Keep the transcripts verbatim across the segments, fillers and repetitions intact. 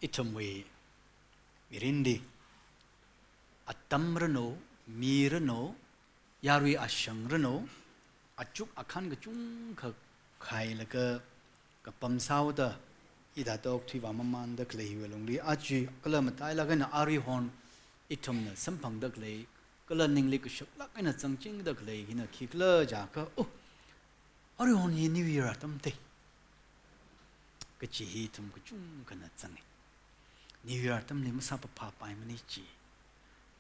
Ithumwui mirinli, atam ranu, mi ranu, yarui ashang ranu, achuk akhan kachungkha khailaga kapam sāhaoda, hithāda okthuivā mamanda khalei hiwui lungli, aja kala matailāk eina aruihon ithumna samphangda khalei, kala ningli kashaklāk eina zangchingda khalei hina khikhala jiakha, oh, aruihon hi New Year atam te kachi hi ithum kachungkhana zange. New Year atamli masāpaphāpaimana chi.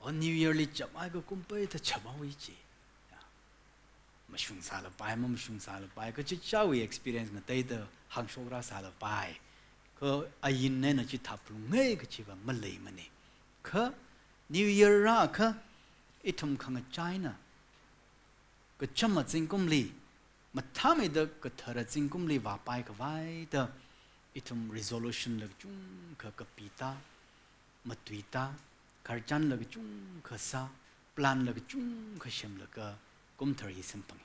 O New Year li chapmei kakum peida chaphaowa chi. Ya. Mashungsālapai, mamashungsāla pai, kachichāwui experience ngateida hāngshok rāsālapai. Kha ain eina chithāphalunge kachiva maleimana. Kha New Year rākha ithum khangachaina kachama zingkumli, mathāmeida kathara zingkumli vāpai khavaida, ithum resolution la kachungkha kapita, matuita, khararchan la kachungkha sā, plan la kachungkha semlaga kumthar hi samphange.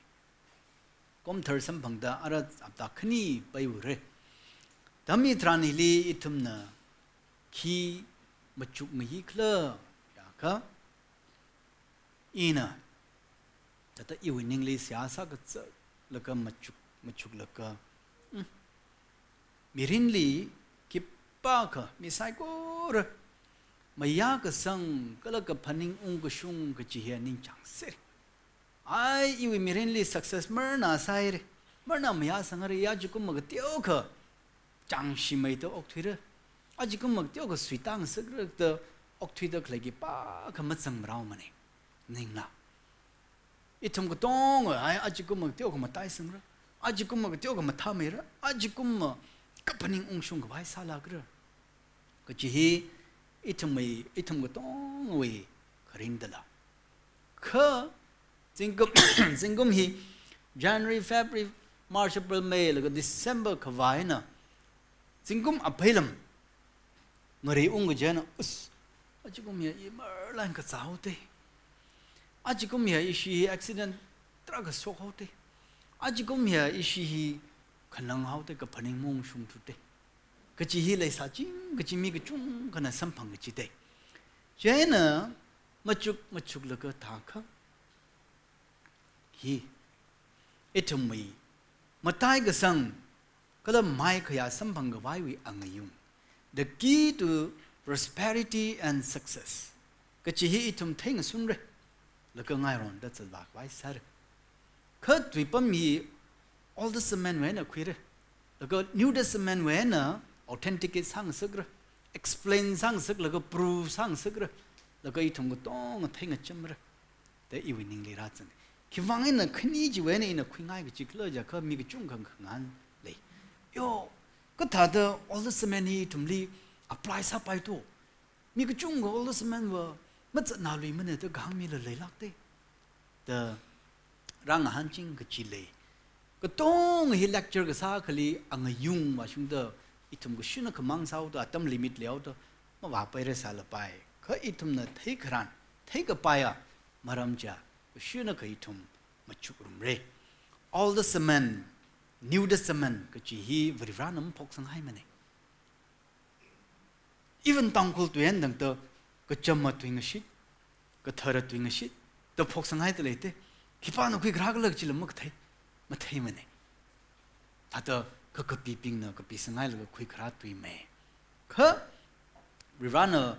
Kumthar samphangda ara hapta khani paiura. Atam hitharan hili ithumna khi machukmahikhala jiakha, ina, thāda iwui ningli seihā sākazatlaga machuk, machuklaga, mm, mirinli khipākha mi saikora mayākasang kala kaphaning ungkashung kachi hi ningchāngsa. Ai, iwui mirinli success marna sāhaira, marna mayāsangra, ya ajakumva kateokha chāngshimei da okthuira, ajakumva kateokha suitāngasakra da okthuida khalei khipākha mazangmaraomana. Ningla, ithum katonga, ai, ajakumva kateokha mataisangra, ajakumva kateokha mathāmeira, ajakumva kaphaning ungshung khavai sālākra kachi hi ithumwui, ithum katongawui kharing dala. Kha zingkum, zingkum hi January, February, March, April, May laga December khavai eina zingkum apheilam ngareiung kaji eina, us, ajakum hiya i marlāk eina kazāhaoda, ajakum hiya ishi hi accident tarākha shokhaoda, ajakum hiya ishi hi khananghaoda, kaphaning maungshungthuda kachi hi leisāching kachi mi kachungkhana samphang kachida. Chieina machuk machuklaga thākha hi ithumwui mataikasang kala maikhayā samphang khavaiwui angayung, the key to prosperity and success kachi hi ithum theingasunra, laga ngaironda zatvā khavai sāra. Kha tuipam hi Old Testament wui eina khuira, laga New Testament wui eina authenticate sāngasakra, explain sāngasaklaga prove sāngasakra, laga ithum katonga theingachamra da iwui ningli rāzang. Khiwui vang eina khani chiwui eina ina khuingai kachi khala jiakha mi kachungkha khangahān lei. Yo, kathāda Old Testament hi ithumli apply sāpai to? Mi kachungkha Old Testament va mazatnaluimana da kahāngmila leilākda da rāngahānching kachi lei. Katonga hi lecture kasā akhali angayung vāshungda ithum kashunakha mang sāhaoda atam limit leihaoda mavāpaira sālapai. Kha ithumna theikharan, theikapaiya maram chiya kashunakha ithum machukrumra. Old Testament, New Testament kachi hi Varivarana maphoksanghai mana. Even Tangkhul tui eina tangda kachama tuingashit, kathara tuingashit da phoksanghai da leida. Khipāna khuikharā khala chila makathei, matheimana. Thāda kakapibingna kapisanghailaga khuikharā tuimei. Kha Varivarana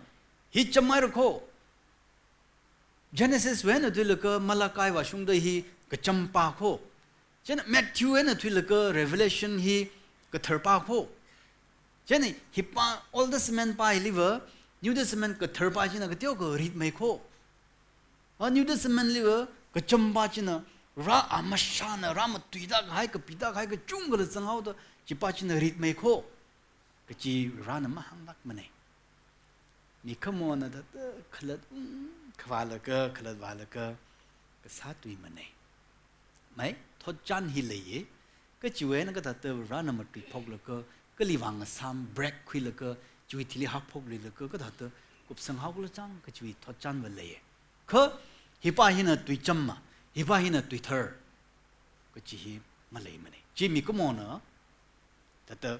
hi chamhaira kho. Genesis wui eina thuilaga Malachi vāshungda hi kacham pā kho. Chieina Matthew wui eina thuilaga Revelation hi kathar pā kho. Chieina hi pā, Old Testament pā hiliva New Testament kathar pā china kateokha ritmei kho. A New Testament liva kacham pā china rā amashana, rā matuida kahai, kapida kahai kachungkhala zanghaoda, chi pā china ritmei kho kachi Varena mahānglākmana. Mikumona thāda khalat ung khavālaga, khalat vālaga kasā tuimana. Mai, thotchan hi leiya. Kachiwui eina kathāda Varena matuiphoklaga, kali vang asam break khuilaga, chiwui thili hakphokluilaga, kathāda kupsanghaokhala chang, kachiwui thotchanva leiya. Kha, hi pā hina tuicham ma, hi pā hina tuithar kachi hi maleimana. Chi mikumona thāda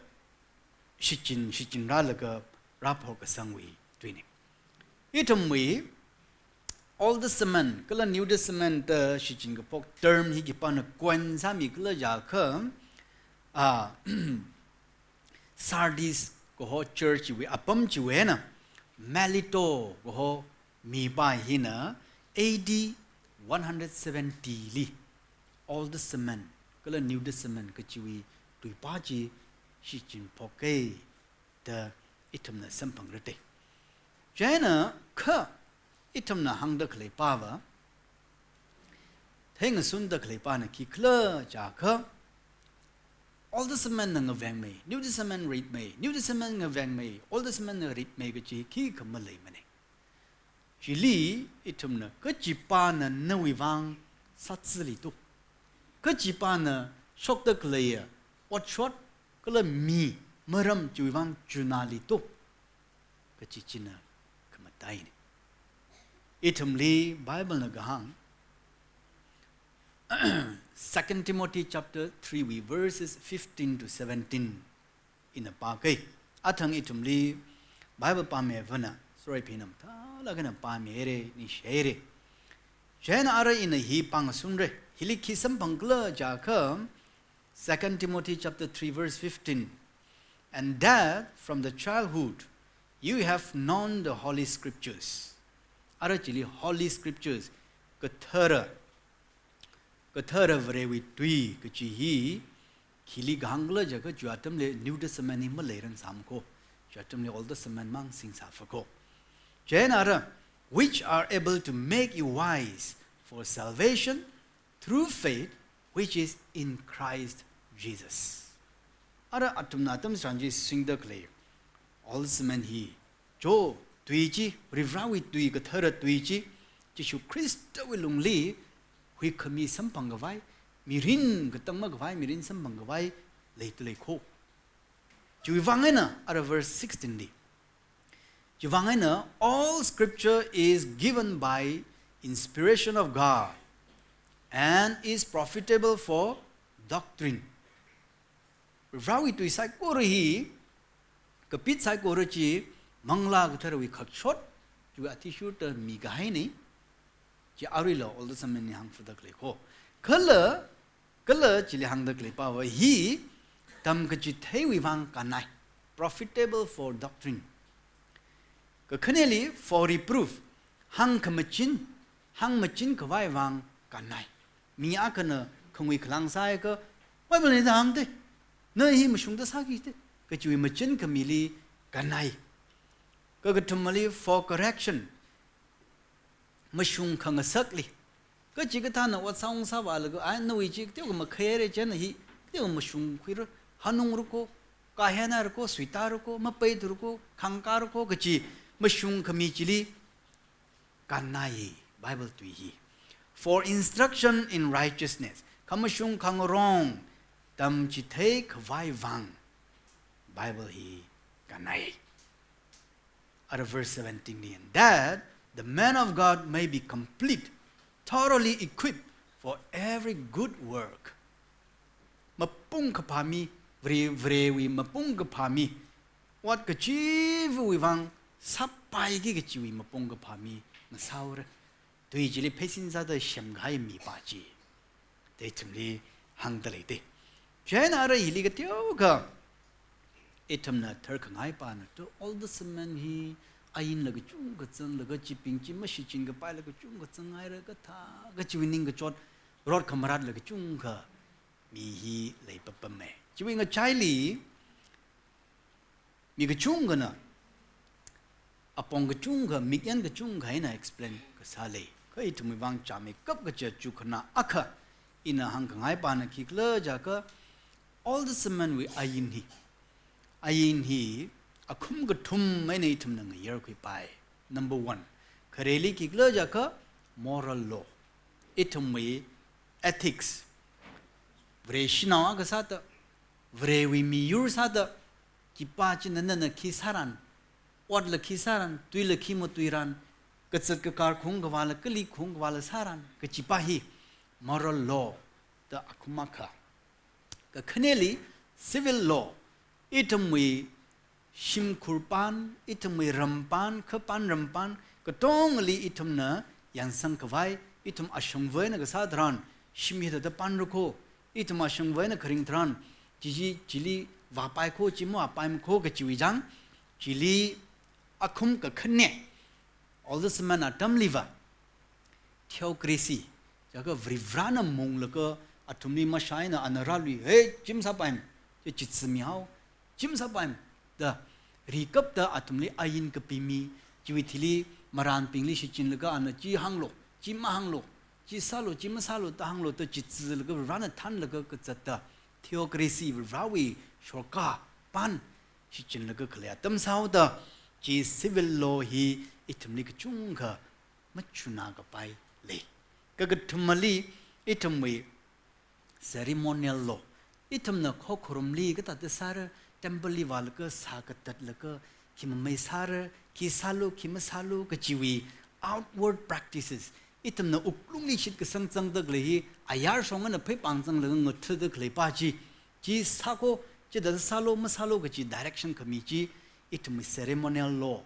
shichin, shichin rālaga rāphokasangwui tuina. Ithumwui Old Testament kala New Testament da shichin kaphok term hi khipāna coin sāmikhala jiakha, ah, Sardis kaho church wui apam chiwui eina Melito kaho mipā hina A D one hundred seventy li Old Testament kala New Testament kachiwui tuipā chi shichin phoka da ithumna samphangra te. Chieina kha ithumna hāngda khaleipāva, theingasunda khaleipāna khikhala jiakha, Old Testament na ngavengmei, New Testament ritmei, New Testament ngavengmei, Old Testament na ritmei kachi khikha maleimana. Chili ithumna kachipāna nawui vang sāzili tu, kachipāna shokda khaleiya otshot kala mi maram chiwui vang chunali tu, kachi china khamataina. Ithumli Bible na kahāng, Second Timothy chapter three wui verses fifteen to seventeen ina pāka. Athang ithumli Bible pāmivana, sorry, phinam thala kana pāmira, ningshira. Chieina ara ina hi pāngasunra. Hili khi samphangkhala jiakha, Second Timothy chapter three verse fifteen, "And that from the childhood you have known the Holy Scriptures." Ara chili Holy Scriptures, kathara, kathara Varewui tui kachi hi khili kahāngkhala jiakha, chi atamli New Testament hi maleiran sāmako, chi atamli Old Testament mang singsāfako. Chieina ara, "which are able to make you wise for salvation through faith which is in Christ Jesus." Ara athumna atam tharan chi singda khalei Old Testament hi, cho tui chi, Varivarāwui tui, kathara tui chi, Jishu Khristawui lungli huikhami samphang khavai, mirin katang makhavai, mirin samphang khavai leida leiko. Chiwui vang eina, ara verse sixteen li, chiwui vang eina, "All scripture is given by inspiration of God and is profitable for doctrine." Varivarāwui tui saikora hi, kapit saikora chi, Manglā Katharawui khakshot chiwui athishurda mikahaina. Chi aruila Old Testament li hāngphada khaleiko. Kala, kala chili hāngda khaleipāva hi tamkachitheiwui vang kannai, profitable for doctrine. Kakhaneli for reproof, hāngkhamachin, hāngmachin khavai vang kannai. Mi akhana khangui khalang sāakha, Bible na hithāda hāngda, na hi mashungda sāki da, kachiwui machin khamili kannai. Kakathumali for correction, mashung khangasakli. Kachikathāna ot sāung sāvālaga, ai, nawui chi kateokha makhayāra, chieina hi kateokha mashungkhuira, hanungrako, kahenarako, suitarako, mapeitharako, khangkārako kachi mashung khami chili kannai, Bible tui hi. For instruction in righteousness, khamashung khangarong tamchithei khavai vang Bible hi kannai. Ara verse seventeen li, "And that the man of God may be complete, thoroughly equipped for every good work." Mapung kaphā mi, Vare, Varewui mapung kaphā mi, ot kachivawui vang sāpaiki kachiwui mapung kaphā mi ngasāhaora. Tui chili pheisin sāda semkahai mipā chi da ithumli hāngda leida. Chieina ara hili kateokha ithumna tharkhangaipāna tu, Old Testament hi ainla kachungkha zanglaga, chibing chi mashichin kapaila kachungkha zangngaira kathā, kachiwui ningkachot, rot khamaratla kachungkha mi hi leipapamma. Chiwui ngachaili, mi kachungkhana, apong kachungkha, mikyan kachungkha eina explain kasā lei. Kha ithumwui vang chāmeikap kachi chu khana akha ina hāngkhangaipāna khikhala jiakha, Old Testament wui ain hi, ain hi akhum kathum eina ithumna ngayarkhuipai. Number one, khareli khikhala jiakha moral law, ithumwui ethics. Vare shanao akha sāda, Varewui miyur sāda, khipā china nana khi sāran, otla khi sāran, tuila khi matuiran, kazat kakar khaung khavāla, kali khaung khavāla sāran, kachipā hi moral law da akhum akha. Kakhaneli civil law, ithumwui shimkhur pan, ithumwui ram pan, khapan ram pan, katongali ithumna yangsang khavai, ithum ashangvaina kasā tharan, shim hithāda panra kho, ithum ashangvaina kharing tharan, chi chi chili vāpai kho, chi mavāpaimana kho kachiwui chang, chili akhum kakhane, Old Testament atamliva, theocracy, chiakha Varivarana munglaga athumli mashā eina ana rālui, "Hey, chi masāpaimana, chi chitsi mihao, chi masāpaimana," da, rikapta athumli ain kapimi, chiwui thili marānbingli shichinlaga ana chi hānglu, chi mahānglu, chi sālu, chi masālu da hānglu da chitsilaga Varivarana thanlaga kazatta, theocracy, Varivarawui sorkar pan shichinlaga khalei atam sāhaoda, chi civil law hi ithumli kachungkha machunā kapai lei. Kakathumali ithumwui ceremonial law. Ithumna khokharumli kathāda sāra, temple li vālaga sā katatlaga, khi mamei sāra, khi sālu, khi masālu, kachiwui outward practices. Ithumna wuklungli shitkasang zangda khalei hi, ayar shongna pheipāng zanglaga ngathada khalei pa chi, chi sākho, chithāda sālu, masālu kachi direction khami chi, ithumwui ceremonial law.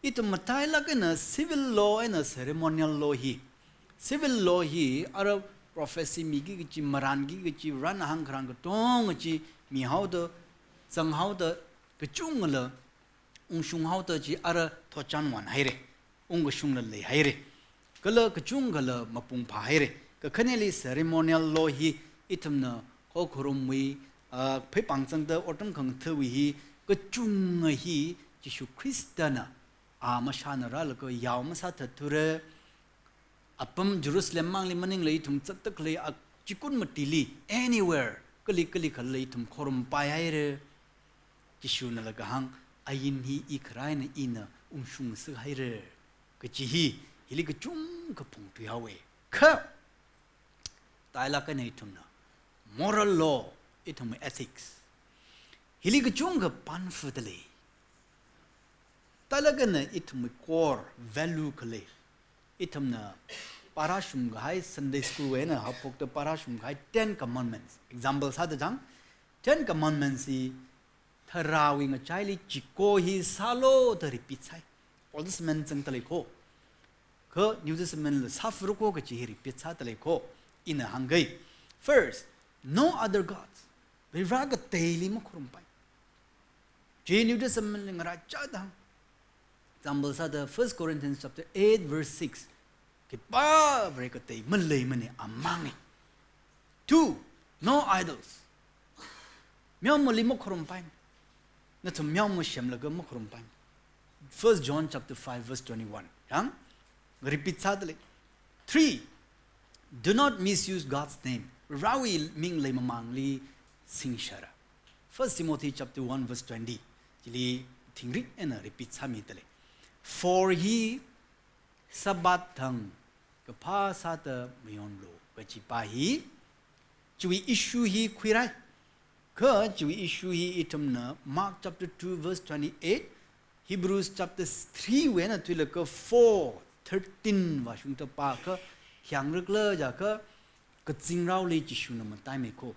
Ithum matailāk eina civil law eina ceremonial law hi. Civil law hi ara prophecy miki kachi, marānki kachi, Varena hāngkharang katonga chi mihaoda, zanghaoda, kachungkhala ungshunghaoda chi ara thotchan vānhaira, ungkashungla leihaira. Kala kachungkhala mapung phāhaira. Kakhaneli ceremonial law hi ithumna khokharumwui, ah, pheipāng zangda otram khangathāwui hi, kachunga hi Jishu Khristana, a mashāna rālaga yao masāthatthura, apam Jerusalem mangli maningla ithum zatda khalei achikun matili, anywhere, kali kali khalei ithum khorumpaihaira. Jishunala kahāng, ain hi i kharā eina ina ungshung sāhaira. Kachi hi, hili kachungkha phungthuihaowa. Kha, tailāk eina ithumna, moral law, ithumwui ethics. Hili kachungkha panfuda lei. Tailāk eina ithumwui core value khalei. Ithumna pārashum kahai Sunday school wui eina haophokta pārashum kahai Ten Commandments. Example sāda chang, Ten Commandments hi tharāwui ngachaili chiko hi sālu da repeat sāi. Old Testament zangda lei kho. Kha New Testament la sāfura kho kachi hi repeat sāda lei kho. Ina hāngkahai. First, no other gods. Varivara kateili makhorumpai. Chi New Testament li ngarāichāda hāng. Example sāda First Corinthians chapter eight verse six. Khipā Vare katei maleimana, amangna. Two, no idols. Meomali makhorumpaimana. Nathum meoma semlaga makhorumpaimana. First John chapter five verse twenty-one. Yang? Repeat sāda lei. Three, do not misuse God's name. Varewui ming leimamāngli singshara. First Timothy chapter one verse twenty. Chili thingrik eina repeat sāmida lei. For he Sabbath thang kaphā sāda mayonlu kachi pa hi, chiwui issue hi khuirai. Kha chiwui issue hi ithumna Mark chapter two verse twenty-eight, Hebrews chapter three wui eina thuilaga four thirteen vāshungda pākha, khi hāngra khala jiakha, kazingraoli Jishuna mataimei kho.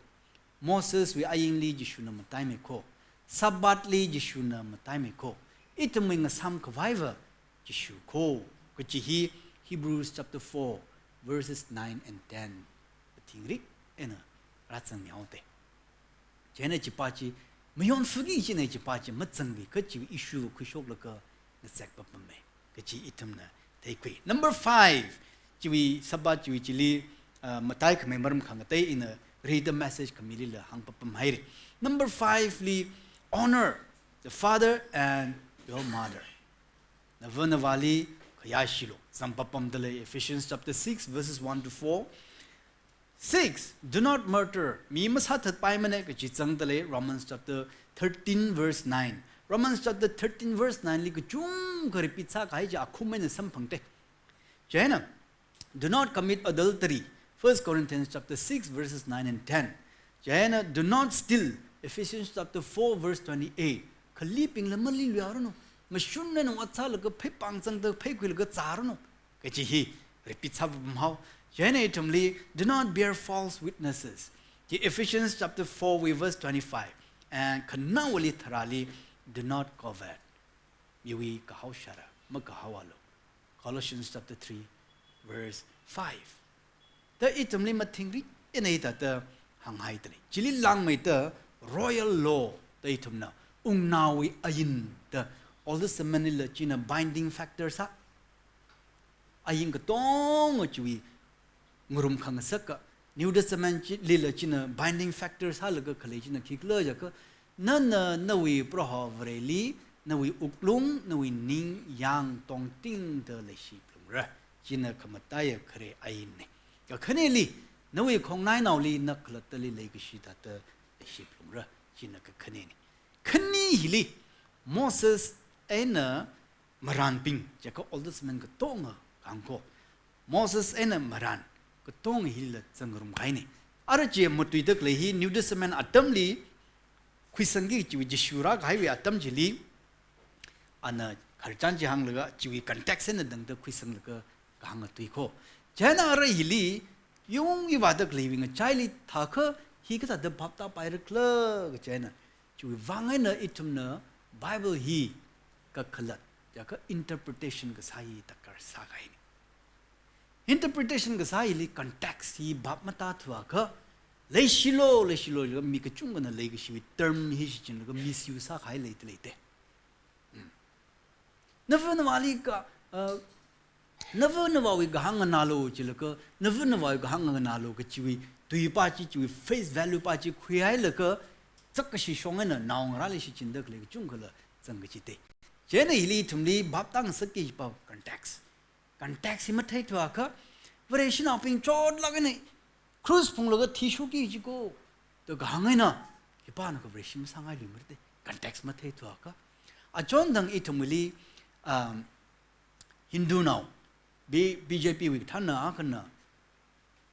Moseswui ainli Jishuna mataimei kho. Sabbathli Jishuna mataimei kho. Ithumwui ngasām khavaiva Jishu kho. Kachi hi Hebrews chapter four, verses nine and ten. Thingrik eina rāzangmihaoda. Chieina chi pa chi, mayonfaki kajina chi pa chi, mazangki kachi issue khuishoklaga ngazek papamei. Kachi ithumna theikhui. Number five, chiwui Sabbath chiwui chili, ah, mataikhamei maram khangatei ina read the message khamilila hāngpapamhaira. Number five li, honor the father and your mother. Nava navāli khayāshilu. Zangpapamda lei Ephesians chapter six verses one to four. Six, do not murder. Mi masāthatpaimana kachi zangda lei Romans chapter thirteen verse nine. Romans chapter thirteen verse nine li kachungkha repeat sākahai chi akhum eina samphangda. Chieina, do not commit adultery. First Corinthians chapter six verses nine and ten. Chieina, do not steal. Ephesians chapter four verse twenty-eight. Khalibingla maliluiranu. Mashun eina ot sālaga pheipāng zangda pheikhuilaga zāranu. Kachi hi repeat sāpapamhao. Chieina ithumli, do not bear false witnesses. Chi Ephesians chapter four wui verse twenty-five. And khanaowali tharāli, "Do not covet." Miwui kahao shāra, makahaoalu. Colossians chapter three, verse five. Ta ithumli mathingri inai tata hānghai tali. Chili langmeida royal law da ithumna wungnaowui ain da Old Testament lila china binding factor sā. Ain katonga chiwui ngarum khangasaka, New Testament chi, lila china binding factor sālaga khalei china khikhala jiakha, nana nawui Proho Vareli nawui wuklung, nawui ningyāng tongtingda leishiphalungra. China khamataiya khare ainna. Kakhaneli, nawui khongnainaoli na khalattali leikashi thāda leishiphalungra. China kakhanena. Khani hili, Moses eina marānbing, jiakha Old Testament katonga kahāng ko. Moses eina marān katonga hila zangngarumkahaina. Ara chi matuida khalei hi New Testament atamli khuisangki kachiwui, Jishu rākahaiwui atam chili, ana khararchan chi hānglaga, chiwui context eina tangda khuisanglaga kahāng atui ko. Chieina ara hili, yung ivāda khaleiwui ngachaili thākha, hi kathāda bhap tāpairakhala kaji eina, chiwui vang eina ithumna Bible hi kakhalat, jiakha interpretation kasā hi darkar sākahaina. Interpretation kasā hili context hi bhap matāthuakha, leishilu, leishilu, mi kachungkhana leikashiwui term hi shichinlaga misuse sākahai leida leite. Nava navāli ka, uh, nava navāwui kahāng nganālu jilaga, nava navāwui kahāng nganālu kachiwui tuipa chi, chiwui face value pa chi khuihailaga, zakkashi shong eina naongarāli shichinda khalei kachungkhala zangkachite. Chieina hili ithumli bhap tāngasakki pa context. Context hi matheithuakha, Vareshinaobing chotlāk eina cross phunglaga thishurki jiko da kahāng eina, khipānakha Vareshi masāngailui marate. Context matheithuakha. Achonthang ithumli, um, Hindunao, B-, B J P wui kathāna akhana,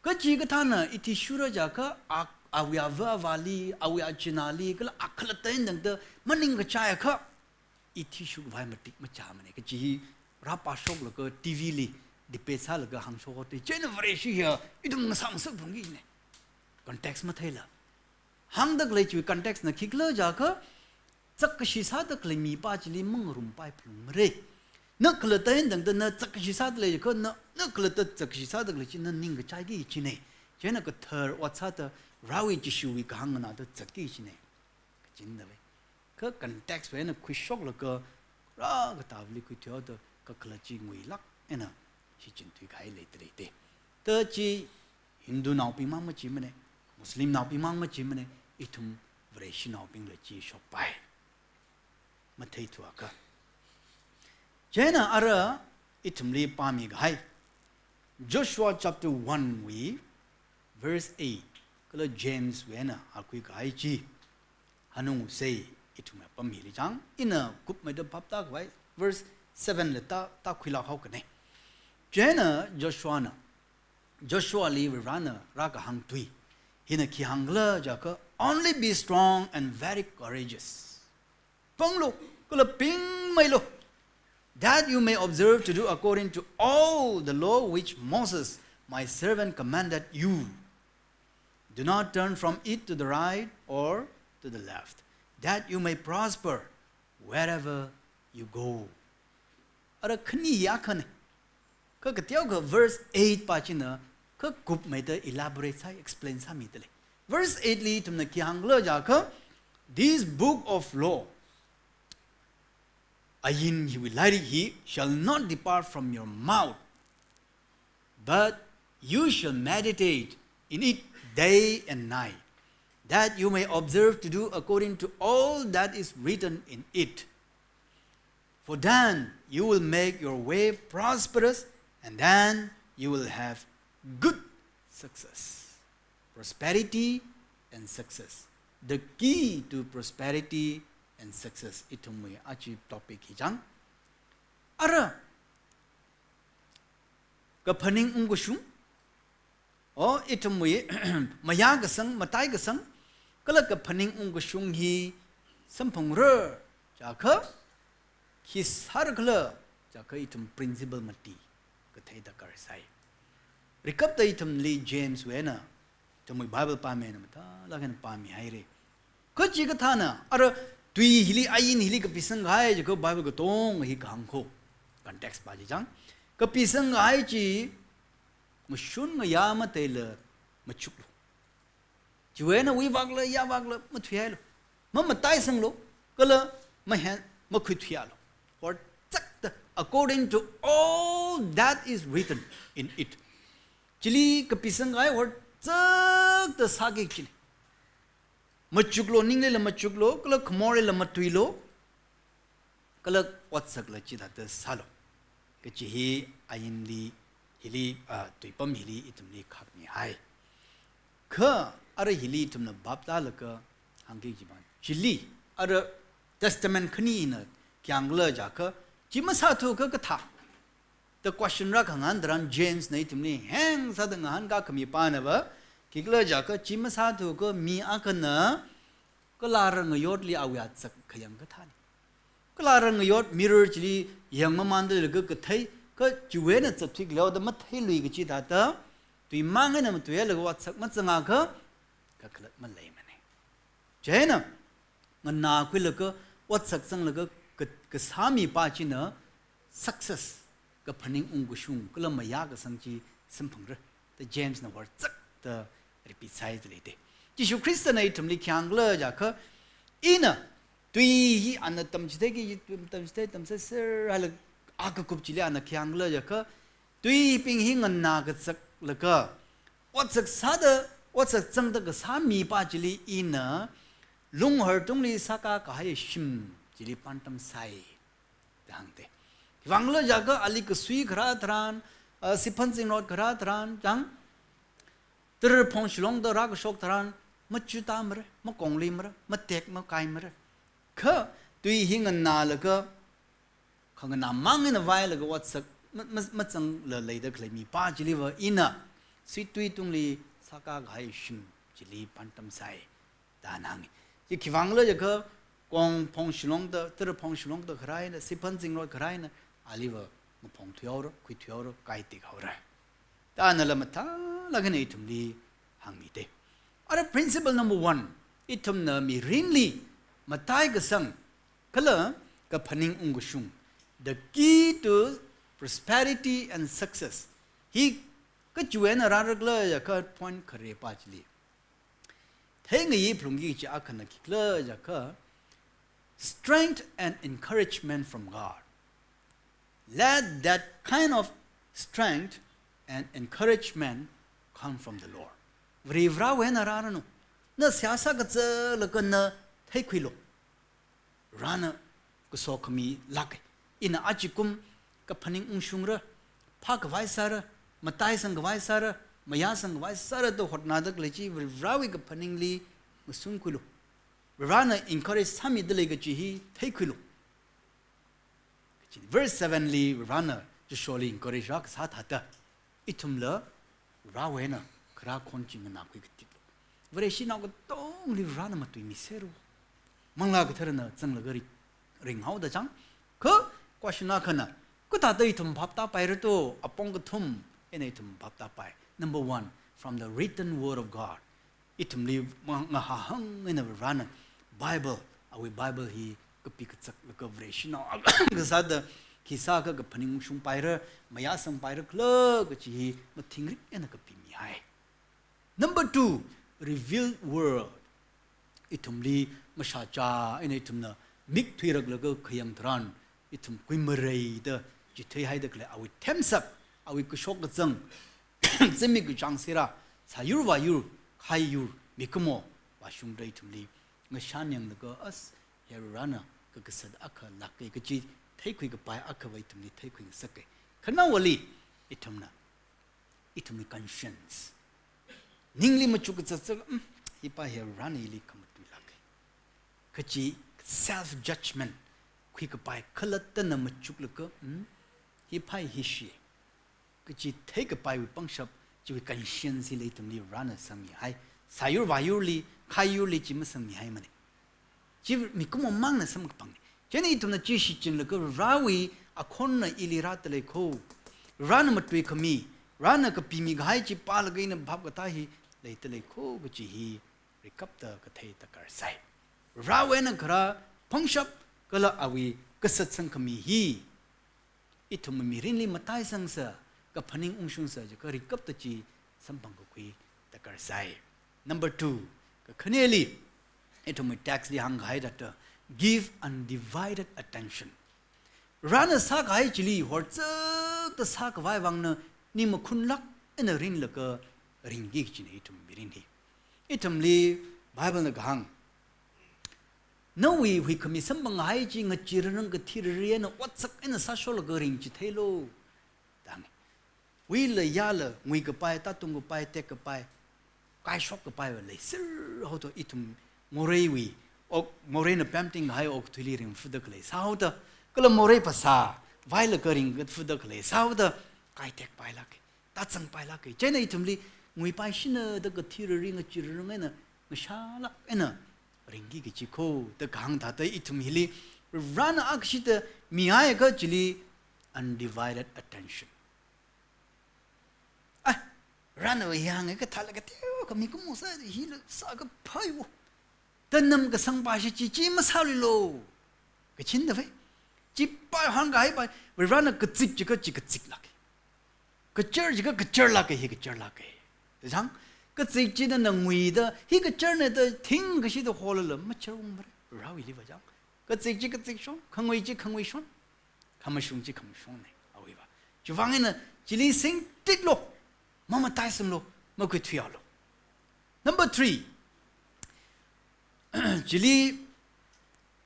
kachikathāna ithishura jiakha, a, awui ava avāli, awui achinali, kala akhalatta eina tangda maningkachaiakha, ithishukhavai matik machāmana kaji hi rāpāshoklaga T V li debate sālaga hāngshok haoda, chieina Vareshi hiya ithum ngasāngasakphungkina. Context matheila. Hāngda khalei chiwui context na khikhala jiakha, zakkashi sāda khalei mipa chili mangarumpaiphalungmara. Na khalatta eina tangda na zakkashi sāda leiakha, na, na khalatta zakkashi sāda khalei chi na ningkachaiki kajina. Chieina kathar ot sāda, Varewui Jishuwui kahāng nganāda zatki kajina. Kachinda lei. Kha context wui eina khuishoklaga, rākatavali khuithuihaoda kakhalat chi nguilāk eina shichin thuikahai leida leite. Ta chi Hindunaobing mang machimana, Muslimnaobing mang machimana, ithum Vareshinaobingla chi shokpai. Matheithuakha. Chieina ara ithumli pāmikahai Joshua chapter one wui verse eight, kala James wui eina akhui kahai chi. Hanungsei, ithumna pam hili chang, ina kupmeida bhap tākhavai, verse seven li tā, tākhuilāk haokane. Chieina Joshuana, Joshuali Varena rākahāng tui hina khi hāngkhala jiakha, "Only be strong and very courageous." Panglu, kala pingmeilu, "that you may observe to do according to all the law which Moses, my servant, commanded you. Do not turn from it to the right or to the left, that you may prosper wherever you go." Ara khani hi akhana. Kha kateokha verse eight pa china kakupmeida elaborate sāi, explain sāmida lei. Verse eight li ithumna khi hāngkhala jiakha, "This book of law," ain hiwui lairik hi, "shall not depart from your mouth, but you shall meditate in it day and night, that you may observe to do according to all that is written in it. For then you will make your way prosperous, and then you will have good success." Prosperity and success. The key to prosperity and success. Ithumwui achi topic hi chang. Ara, kaphaning ungkashung, o, ithumwui mayākasang, mataikasang, kala kaphaning ungkashung hi samphangra jiakha, khi sārakhala jiakha ithum principle mati kathei darkar sāi. Rikapta ithumli James wui eina, ithumwui Bible pāmina mathālāk eina pāmihaira. Kachikathāna, ara Tui hili, ain hili kapisang kahai jiakha Bible katonga hi kahāng kho. Context pā chi chang. Kapisang kahai chi, mashun ngayā mateila machuklu. Chiwui eina wuivakla, yāvakla, mathuihailu. Mamataisanglu, kala mahen, makhuithuialu. Horzakta, according to all that is written in it. Chili kapisang kahai horzakta sāki kachina. Machuklu, ninglila machuklu, kala khamorlila matuilu, kala otsakla chithāda sālu. Kachi hi ainli, hili, ah, tuipam hili ithumli khakmihai. Kha, ara hili ithumna bhap tālaga hāngki kajiva, chili, ara Testament khanina khi hāngkhala jiakha, chi masāthu kha kathā. Da question rākhangahān tharan James na ithumli heng sāda ngahānkā khami pānava, khikhala jiakha chi masāthu kha mi akhana, kala rāngayotli awui otsak khayang kathāna. Kala rāngayot mirror chili yangmamānda leilakha kathei, kha chiwui eina zatthuikhaleoda matheilui kachi thāda, tui mang eina matuilaga otsak mazangakha, kakhalat maleimana. Chieina, nganākhuilaga, otsak zanglaga, ka, kasā mipā china, success, kaphaning ungkashung, kala mayā kasang chi samphangra. Da James na horzakta repeat sāhaida leida. Jishu Khristana ithumli khi hāngkhala jiakha, ina, tui hi ana tamchitheiki, tamchithei, tamsāser, hala, a kakup chili ana khi hāngkhala jiakha, tuibing hi nganā kazaklaga, otsak sāda, otsak zangda kasā mipā chili ina, lunghar tungli sākā kahai shim chili pāntam sai, da hāngda. Khiwuivang khala jiakha ali kasui kharā tharan, ah, siphan zingrot kharā tharan, chang, tara phongshilongda rākashok tharan, machutāmara, makongluimara, matek makaimara. Kha, tui hi nganālaga, khanganā mang eina vailaga otsak ma, ma, mazangla leida khalei mipā chiliva ina, suitui tungli sākā kahai shim chili pāntam sai, da ana hānga. Chi khiwuivang khala jiakha kong phongshilongda, tara phongshilongda kharā eina, siphan zingrot kharā eina, aliva maphongthuihaora, khuithuihaora, kaitekhaora. Da anala mathālāk eina ithumli hāngmida. Ara principle number one, ithumna mirinli matai kasang, kala kaphaning ungkashung. The key to prosperity and success. Hi kachiwui eina rārakhala jiakha point khare pā chili. Theingayi phalungki kachi akhana khikhala jiakha, strength and encouragement from God. Let that kind of strength and encouragement come from the Lord. Varivarāwui eina rāranu. Na seihā sākazalaga na theikhuilu. Varena kasokhami lāka. Ina achikum kaphaning ungshungra, phākhavai sāra, mataisangkhavai sāra, mayāsangkhavai sāra da hotnada khalei chi Varewui kaphaningli masunkhuilu. Varena encourage sāmida lei kachi hi theikhuilu. Kachi verse seven li Varena Joshuali encourage rākasā thāda, ithumla Varewui eina kharā khon chi nganākhui katiklu. Vareshinao katongli Varena matuimiseru. Manglā Katharana zanglaga ri, ringhaoda chang. Kha question akhana, kathāda ithum phap tāpaira to, apong kathum eina ithum phap tāpai. Number one, from the written word of God. Ithumli ma, ngahahang eina Varena Bible, awui Bible hi kapi kazaklaga Vareshinao akha sāda khi sākha kaphaning ungshungpaira, mayāsangpaira khala kachi hi mathingrik eina kapimihai. Number two, revealed word. Ithumli mashāchā eina ithumna mik thuiraklaga khayang tharan, ithum kuimareida chitheihaida khalei awui themsak, awui kashok kazang, zimik kachāng sera, sāyur vāyur, khaiyur, mikumo vāshungda ithumli ngashan yanglaga, as, hi Varena kakasā akha lāka kachi theikhui kapai akhava ithumli theikhui ngasaka. Khanaowali, ithumna, ithumli conscience. Ningli machuk kazat sālaga, "Hmm, hi pā hi Varena ili khamatui lāka." Kachi self judgment, khuikapai khalattana machuklaga, "Hmm, hi pā hi shi." Kachi theikapaiwui pangshap, chiwui conscience hili ithumli Varena sangmihai. Sāyur vāyurli, khaiyurli chi masangmihaimana. Chi mikumo mangna samkaphangna. Chieina ithumna chi shichinlaga Varewui akhonna ili rāda lei kho. Varena matuikhami, Varena kapimi kahai chi pālaga ina phap katā hi leida lei kho kachi hi rikapta kathei darkar sai. Varewui eina kharā pangshap kala awui kasat sangkhami hi ithum mirinli mataisangsa, kaphaning ungshungsa jiakha rikapta chi samphang kakhui darkar sai. Number two, kakhaneli, ithumwui text li hāngkahai thāda, give undivided attention. Varena sākahai chili horzakta sākhavai vangna ning makhunlāk eina ringlaga ringki kajina ithum mirin hi. Ithumli Bible na kahāng, nawui huikhami samphanghai chi ngachee rarang kathi rari eina otsak eina sāsholaga ringchitheilu, da hānga. Huila yāla, nguikapai, tātungkapai, tekkapai, kaishokkapaiva leiser haoda ithum moreiwui, ok, moreina pemtingkahai okathuili ringphutda khalei sāhaoda, kala morei phasā vailaga ringphutda khalei sāhaoda, kaitekpailāka, tāzangpailāka. Chieina ithumli nguipaishina da kathi rari ngachee rarang eina ngashālāk eina ringki kaji kho da kahāng thāda ithum hili Varena akashida mihaiakha chili undivided attention. Ah, Varena yānga kathāla kateokha mikumo sā hila sākaphāya. Da nam kasangpa shi chi, chi masāluilu. Kachinda vai. Chipai hāngkahaipai, Varena kazip jiakha chi kaziplāka. Kachar jiakha kacharlāka, hi kacharlāka. Da chang, kazip china nguida, hi kacharna da thingkashida holala, macharungmara. Varewuili va chang. Kazip chi kazipshon, khangui chi khanguishon, khamashung chi khamashungna, awuiva. Chiwuivang eina, chili singtitlu, mamataisanglu, makhuithuialu. Number three, chili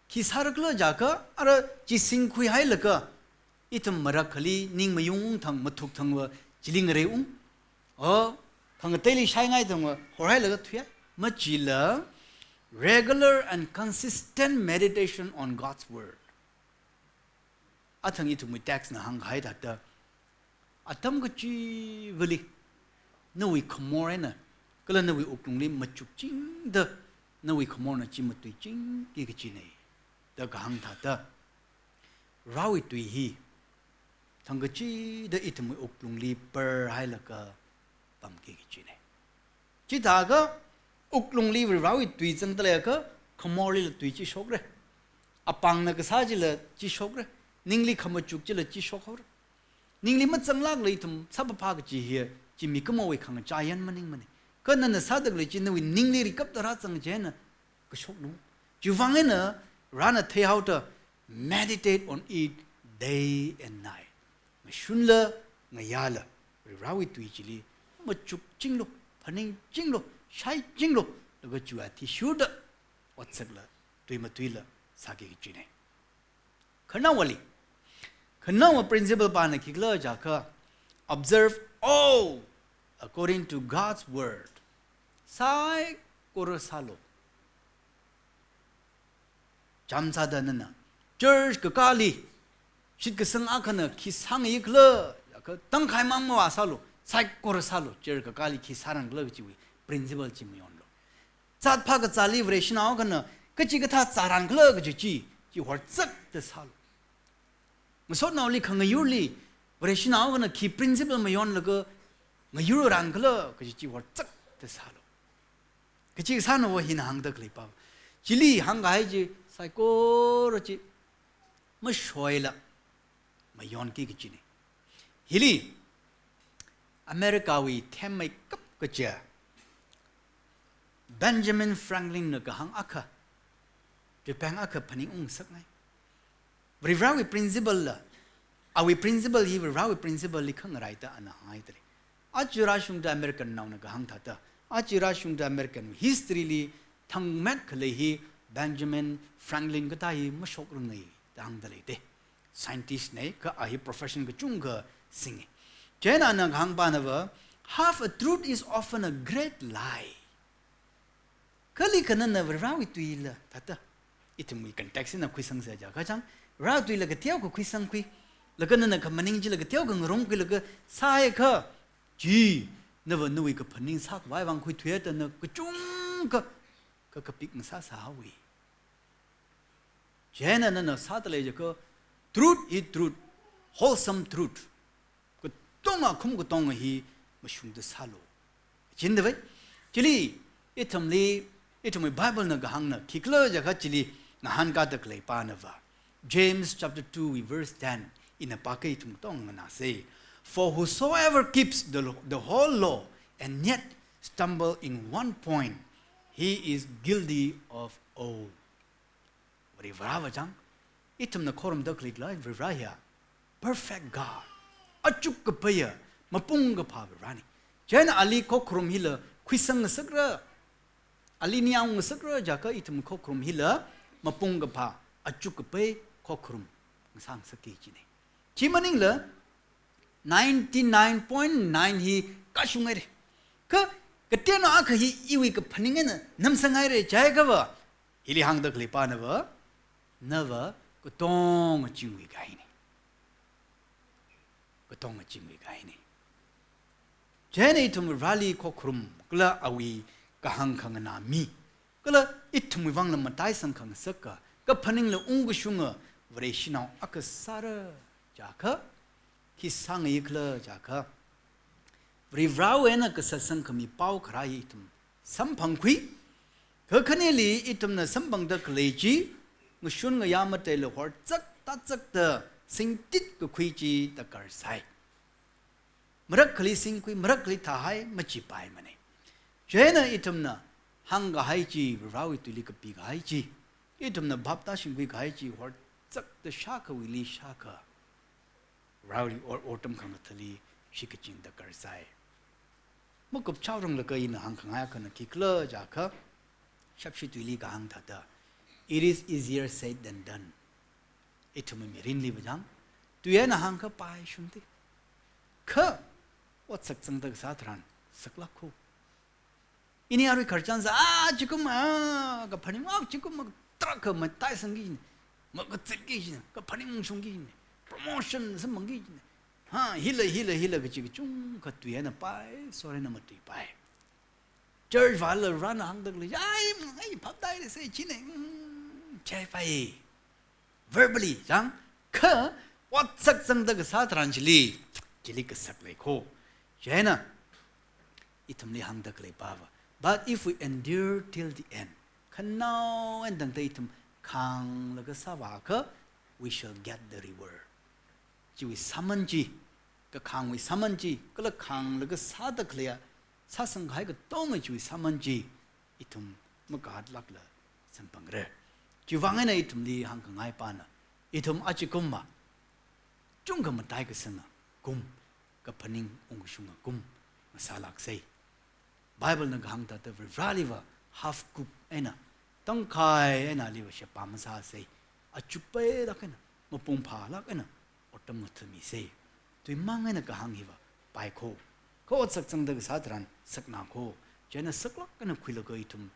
khi sārakhala jiakha, ara chi singkhuihailaga, ithum marakhali ningmayung thang mathuk thangva chili ngareiung. O, khangateili shaingai thangva horhailaga thuihai. Machila, regular and consistent meditation on God's word. Athang ithumwui text na hāngkahai thāda, atam kachivali nawui khamor eina, kala nawui wuklungli machukchingda, nawui khamorna chi matuichingki kajina da kahāng thāda, Varewui tui hi thangkachida ithumwui wuklungli parhailaga pamki kajina. Chithākha wuklungli Varewui tui zangda leiakha, khamorlila tui chi shokra. Apāngna kasā chila chi shokra. Ningli khamachuk chila chi shokhaora. Ningli mazanglākla ithum sāpapa kaji hi, chi mikumowui khangachā yan maningmana. Kha nana sāda khalei chi nawui ningli rikapta rāzang chieina kashoklu. Chiwuivang eina Varena theihaoda, meditate on it day and night. Ngashunla, ngayāla, Varewui tui chili machukchinglu, phaningchinglu, shaichinglu, laga chiwui athishurda otsakla, tui matuila sāki kajina. Khanaowali, khanaowa principle pana khikhala jiakha, observe all according to God's word. Saikora sālu. Chāmsāda nana church kakāli shitkasang akhana khi sāngayikhala, jiakha tangkhaimang mavāsālu, saikora sālu, church kakāli khi sārangkhala kajiwui principle chi mayonlu. Zat phākazāli Vareshinao akhana kachikathā zārangkhala kaji chi, chi horzakta sālu. Ngasotnaoli khangayurli Vareshinao akhana khi principle mayonlaga ngayurrangkhala kaji chi horzakta sālu. Kachi kasānava hina hāngda khaleipa. Chili hāngkahai chi saikora chi mashoila mayonki kajina. Hili Americawui themmeikap kaja Benjamin Franklin na kahāng akha, tui pāng akha phaningung ngasakngai. Varivarāwui principle la, awui principle hi Varivarāwui principle li khangaraida ana hānghaida lei. Aja rāshungda Americannaona kahāng thāda, aja rāshungda American history li thangmet khalei hi Benjamin Franklin kathā hi mashokrangai da hāngda leida. Scientist nei, kha a hi profession kachungkha singa. Chieina ana kahāngpanava, "Half a truth is often a great lie." Kali khanana Varivarāwui tuila thāda. Ithumwui context eina khuisangsa jiakha chang, Varivarāwui tuila kateokha khuisangkhui, laga nana khamaningchila kateokha ngarumkhuilaga sāhaiakha, chi, nava nawui kaphaning sākhavai vang khuithuida na kachungkha, kha kapik ngasāsāhaowa. Chieina nana sāda lei jiakha, truth hi truth, wholesome truth, katonga khum katonga hi mashungda sālu. Chindavai, chili, ithumli, ithumwui Bible na kahāngna, khikhala jiakha chili, hāngkāda khalei panava, James chapter two verse ten, ina pākha ithum katonga nganāsei. "For whosoever keeps the, lo- the whole law and yet stumble in one point, he is guilty of all." Varivarāva chang, ithumna khorumda khalei Varivarā hiya perfect God, achuk kapaiya, mapung kaphā Varivarāna. Chieina ali khokharum hila khuisang ngasakra, ali ningyāng ngasakra jiakha ithum khokharum hila mapung kaphā, achuk kapai khokharum ngasā ngasakki kajina. Chi maningla ninety-nine point nine hi kashung haira. Kha kateonao akha hi iwui kaphaning eina namsang haira jiakhava, hili hāngda khalei panava, nava katonga chingwui kahaina. Katonga chingwui kahaina. Chieina ithum Vareli khokharum, kala awui kahāng khanganā mi, kala ithumwui vangla mataisang khangasaka, kaphaningla ungkashunga Vareshinao akha sāra jiakha, khi sāngayi khala jiakha, Varivarāwui eina kasā samkaphang pao kharā hi ithum samphangkhui. Kakhaneli ithumna samphangda khalei chi, ngashun ngayā mataila horchak tachakda singtit kakhui chi darkar sai. Marakhali singkhui, marakhali thāhai machipaimana. Chieina ithumna hāngkahai chi, Varewui tuili kapikahai chi, ithumna bhap tāshingkhui kahai chi horchakda shākhawuili shākha, Vareli or, otram khangathāli shitkachin darkar sai. Makup chaoranglaga ina hāngkhangai akhana khikhala jiakha, Shapshi tuili kahāng thāda, "It is easier said than done." Ithum mirinliva chang, tui eina hāngkha paishungda, kha otsak zangda kasā tharan saklāk kho. Ini arui khararchan sā, ah, chikum, ah, kaphaning, ah, chikum, ah, tarākha mataisangki kajina, makazipki kajina, kaphaning shungki kajina, promotion samphangki kajina. Ha, hila, hila, hila kachi kachungkha tui eina pai, sor eina matuipai. Church vāla Varena hāngda khalei, ai, ai, phap tāhaira sā china, mm, chaipai. Verbally, chang, kha, otsak zangda kasā tharan chili, chili kasak lei kho. Chieina, ithumli hāngda khalei pava, "But if we endure till the end," khanao eina tangda ithum khānglaga sāvākha, "we shall get the reward." Chiwui sāman chi, kakhāngwui sāman chi, kala khānglaga sāda khaleiya, sāsangkahai katonga chiwui sāman chi, ithum makhatlākla samphangra. Chiwui vang eina ithumli hāngkhangai pana, ithum achikumva, chungkha mataikasanga kum, kaphaning ungkashunga kum ngasālāksei. Bible na kahāng thāda Vareliva half cook eina, tangkhai eina aliva sheba masāsei. Achuk pailāk eina, mapung phālāk eina, otram ngathāmisei. Tuimang eina kahāng hiva pai kho. Kha otsak zangda kasā tharan sakna kho. Chieina saklāk eina khuilaga ithum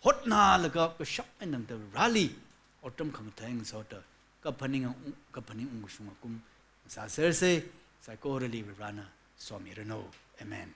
hotnalaga kashap eina tangda Vareli otram khangathā ngasoda, kaphaning ung, kaphaning ungkashunga kum ngasāsersei. Saikorali Varena somiranu. Amen.